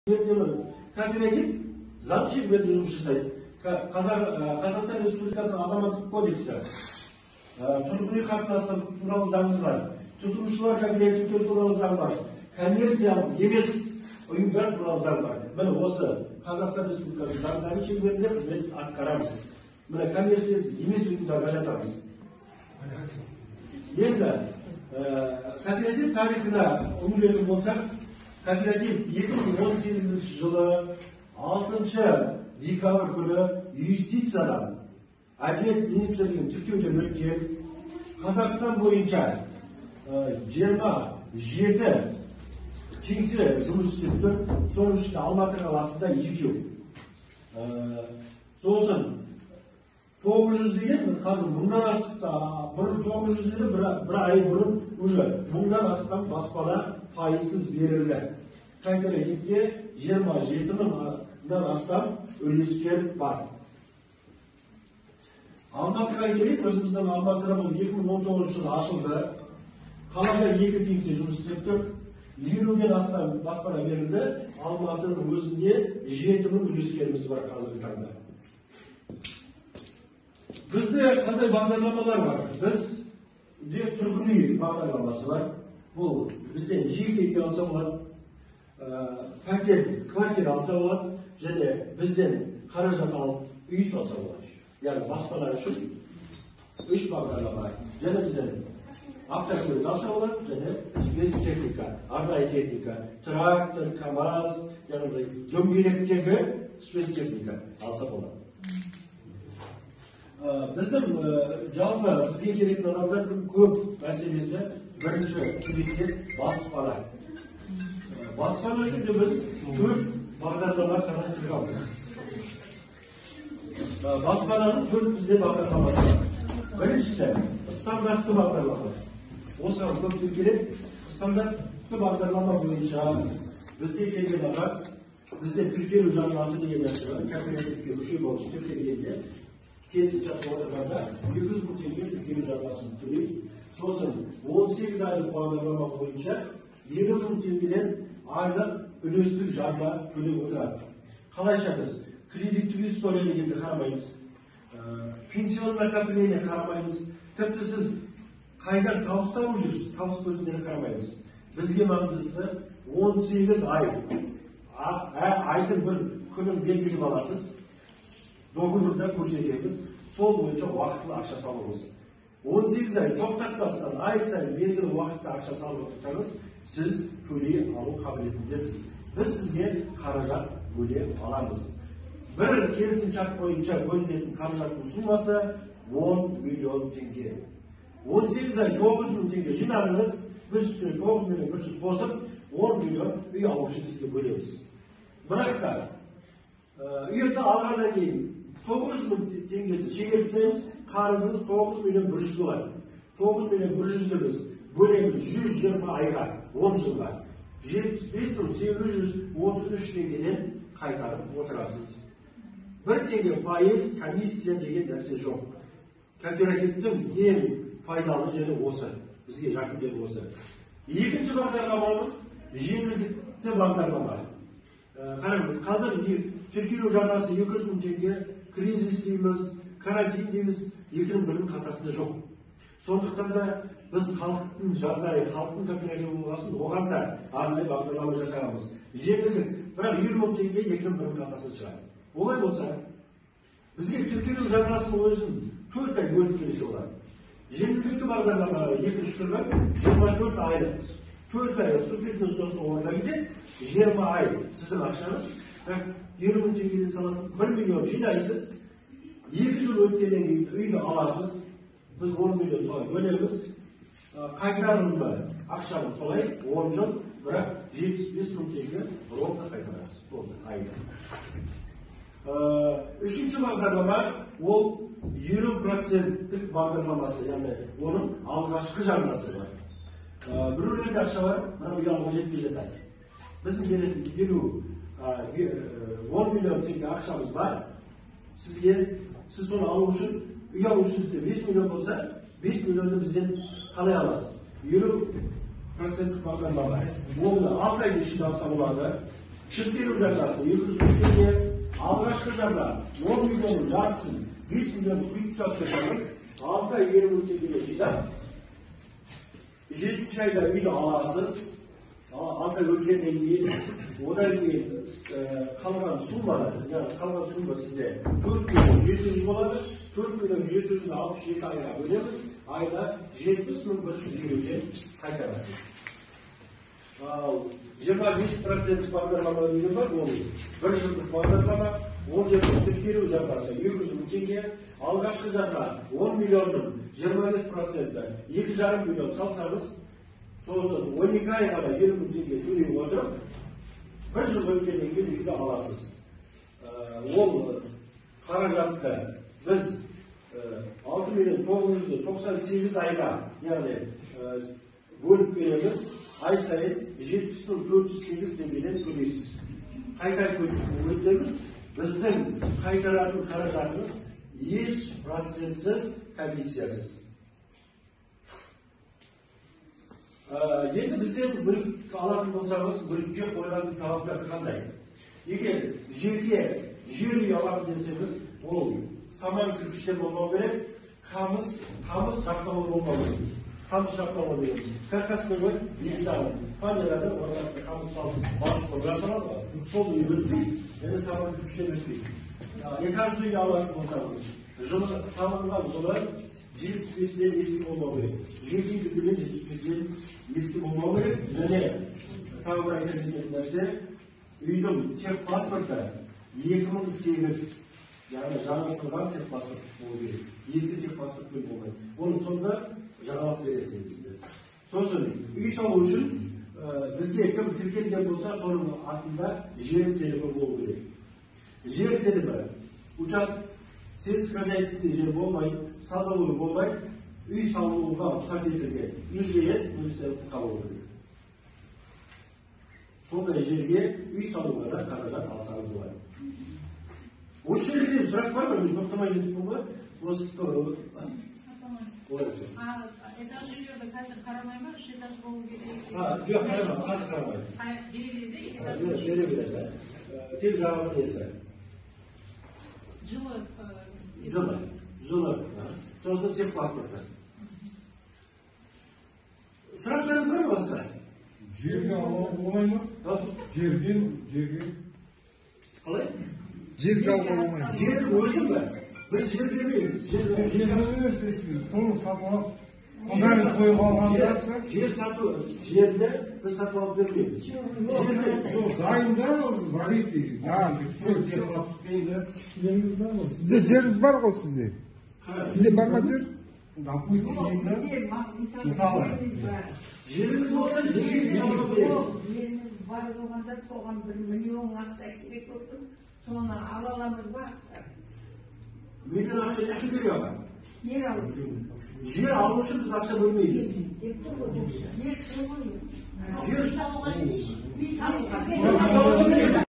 Кооператив заң шеңберінде жұмыс жасайды. Қазақстан Республикасының азаматтық кодексі, тұрғын үй қатынасы туралы заңы бар, тұтынушылар кооперативтері туралы заң бар, коммерциялық емес ұйымдар туралы заң бар. Міне, осы Қазақстан Республикасының заңдары шеңберінде қызмет атқарамыз. Міне, коммерциялық емес ұйымдарға жатамыз. Енді кооператив тарихына үңілетін болсақ, кооператив 2018 жылы 6 декабрь күні юстициядан, Әділет министрлігінің тіркеуден өткен. Қазақстан бойынша 27 кеңсе жұмыс істеп тұр, соның ішінде Алматы қаласында екеу. Сосын 900 деген қазір мыңнан асып та, бұрын 900 еді, бір ай бұрын уже мыңнан астам баспана пайызсыз берілді. Кооперативте 27 мыңнан астам үлескер бар. Алматыға келейік, өзіміздің Алматыда бұл 2019 жылы ашылды. Қалада екі кеңсе жұмыс істеп тұр. 50-ден астам баспана берілді. Алматының өзінде 7 мың үлескеріміз бар қазіргі таңда. Бізде қандай бағдарламалар бар? Бізде тұрғын үй бағдарламасы бар. Бұл бізден жеке үй алса болады, пәтер, квартира алса болады және бізден қаражат алып үй салса болады. Яғни баспана үшін үш бағдарлама. Және бізден автокөлік алса болады және спецтехника, арнайы техника, трактор, КамАЗ, яғни дөңгелектегі спецтехника алса болады. Біздің жалпы бізге келетін адамдардың көп мәселесі бірінші кезекте баспана. Баспана үшін де біз төрт бағдарлама қарастырғанбыз. Баспананың төрт бізде бағдарламасы бар. Біріншісі — стандартты бағдарлама. Осыған көптеп келеді. Стандартты бағдарлама бойынша бізге келген адам, бізде тіркелу жарнасы деген нәрсе бар. Кооперативке мүше болып тіркелгенде, келісімшартқа отырғанда 200 000 теңге тіркелу жарнасын төлейді. Сосын 18 айлық бағдарлама бойынша 50 000 теңгеден айлық үлестік жарна төлеп отырады. Қалайша? Біз кредиттік история дегенді қарамаймыз, пенсионный накопление қарамаймыз, тіпті сіз қайдан табыс тауып жүрсіз, табыс көзіне қарамаймыз. Бізге маңыздысы 18 ай, айдың бір күнін белгілеп аласыз, договорда көрсетеміз, сол бойынша уақытылы ақша салуыңыз. 18 ай тоқтатпастан ай сайын белгілі уақытта ақша салып отырсаңыз, сіз төлей алу қабілетіндесіз, біз сізге қаражат бөле аламыз. Бір келісімшарт бойынша бөлінетін қаражаттың суммасы 10 миллион теңге. 18 ай 900 мың теңге жинадыңыз, біз үстіне 9 миллион 100 қосып, 10 миллион үй алу үшін сізге бөлеміз. Бірақ та үйді алғаннан кейін 900 мың теңгесін шегеріп тастаймыз, қарызыңыз 9 миллион 100 болады. 9 миллион 100-ді біз бөлеміз 120 айға, 10 жылға. 75 833 теңгеден қайтарып отырасыз. Бір теңге пайыз, комиссия деген нәрсе жоқ. Кооперативтің ең пайдалы жері осы, бізге жақын жері осы. Екінші бағдарламамыз — жеңілдікті бағдарлама. Қараңыз, қазір тіркелу жарнасы 200 мың теңге, кризис дейміз, карантин дейміз, екінің бірінің қалтасында жоқ. Сондықтан да біз халықтың жағдайы, халықтың кооперативі болғасын, оған да арнайы бағдарлама жасағанбыз. Жеңілдік, бірақ 50 мың теңге екінің бірінің қалтасынан шығады. Олай болса, бізге тіркелу жарнасының өзін 4 ай бөліп төлесе болады. Жеңілдікті бағдарлама екінші түрі 24 айлық. 4 ай вступительный взностың орнына кетеді, 20 ай сіздің ақшаңыз, бірақ 50 мың теңгеден салады, 1 миллион жинайсыз, 2 жыл өткеннен кейін үйді аласыз, біз 10 миллион солай бөлеміз, қайтарымды ақшаны солай 10 жыл, бірақ 75 мың теңге ровно қайтарасыз, болды, айына. Үшінші бағдарлама — ол 50 проценттік бағдарламасы, яғни оның алғашқы жарнасы бар. Біреулерде ақша бар, бірақ үй алуға жетпей жатады. Біздің беретін 10 миллион теңге ақшамыз бар сізге, сіз соны алу үшін, үй алу үшін сізде 5 миллион болса, 5 миллионды бізден қалай аласыз? 50 проценттік бағдарлама. Оны 6 айдың ішінде алса болады. Тіркелу жарнасы 200 мың теңге. Алғашқы жарна 10 миллионның жартысын 5 миллион құйып тастасаңыз, 6 ай 50 мың теңгеге жинап, 7 айда үйді аласыз. 6 ай өткеннен кейін, одан кейін қалған сумманы, яғни қалған сумма сізде 4 миллион 700 болады. 4 миллион 700-ні 67 айға бөлеміз, айда 70 мың 150-ден қайтарасыз. Ал 25% бағдарлама деген бар, ол бір жылдық бағдарлама, ол жерде тіркелу жарнасы 200 мың теңге, алғашқы жарна 10 миллионның 25%-і 2,5 миллион салсаңыз, сосын 12 ай ғана 50 мың теңге төлей отырып, бір жыл өткеннен кейін үйді аласыз. Ол қаражатты біз 6 миллион 998 айға, яғни бөліп береміз, ай сайын 70 мың 408 теңгеден төлейсіз. Қайта өтеміз, біздің қайтаратын қаражатымыз еш процентсіз, комиссиясыз. Енді бізден мүлік алатын болсаңыз, мүлікке қойылатын талаптар қандай? Егер жеке жер үй аламын десеңіз, ол саман кірпіштен болмау керек, қамыс жақтаулы болмау керек. Қамыс жақтаулы дегеніміз каркаспен ғой, екі жағын фанерадан ортасына қамыс салып балқып жасалады ғой, сол үй өтпейді, және саман кірпіштен өтпейді. Этажды үй алатын болсаңыз, жылы салынған жылы 75-тен ескі болмау керек. Жеке үйдікінен 75-тен ескі болмау керек. Және тағы бір айта кететін нәрсе, үйдің техпаспорты 2008, яғни жаңартылған техпаспорт болу керек. Ескі техпаспортпен болмайды. Оның сонда жаңалық береді негізінде. Сосын үй салу үшін бізге кім тіркелген болса, соның атында жер телімі болу керек. Жер телімі участок сельскохозяйственный жер болмайды, садовой болмайды, үй салуға рұқсат етілген ИЖС немесе ЛПХ болу керек. Сондай жерге үй салуға да қаражат алсаңыз болады. Осы жерге дейін сұрақ бар ма? Мен тоқтамай кетіппін ғой. Осы Этаж үйлерді қазір қарамай ма? 3 этаж болу керек? Жоқ, қарамайды, қазір қарамайды. Бере береді, 2 этаж. Бере береді. Тек жаңағы несі? Жылы. Жылы. Сосын техпаспорты. Сұрақтарыңыз бар ма басқа? Жерге алуға болмай ма? Жерден, жерге. Қалай? Жерге алуға болмай ма? Жер өзі бе? Біз жер бермейміз. Жер бермейсіз, соны сатып алып, құнарын қойып алғанда. Жер сату, жерді біз сатып алып бермейміз. Жерді дайын да, залитый. Техпаспортпен. Сізде жеріңіз бар ғой сізде? Сізде бар ма жер? Допустим, мысалы. Жеріміз болса, жерге салып береміз. Жеріміз бар болғанда соған 1 миллион ақша керек болды. Соны ала аламыз ба? Миллион ақша не үшін керек аға? Жер алу. Жер алу үшін біз ақша бөлмейміз. Жер Жер салуға. Үй салуға.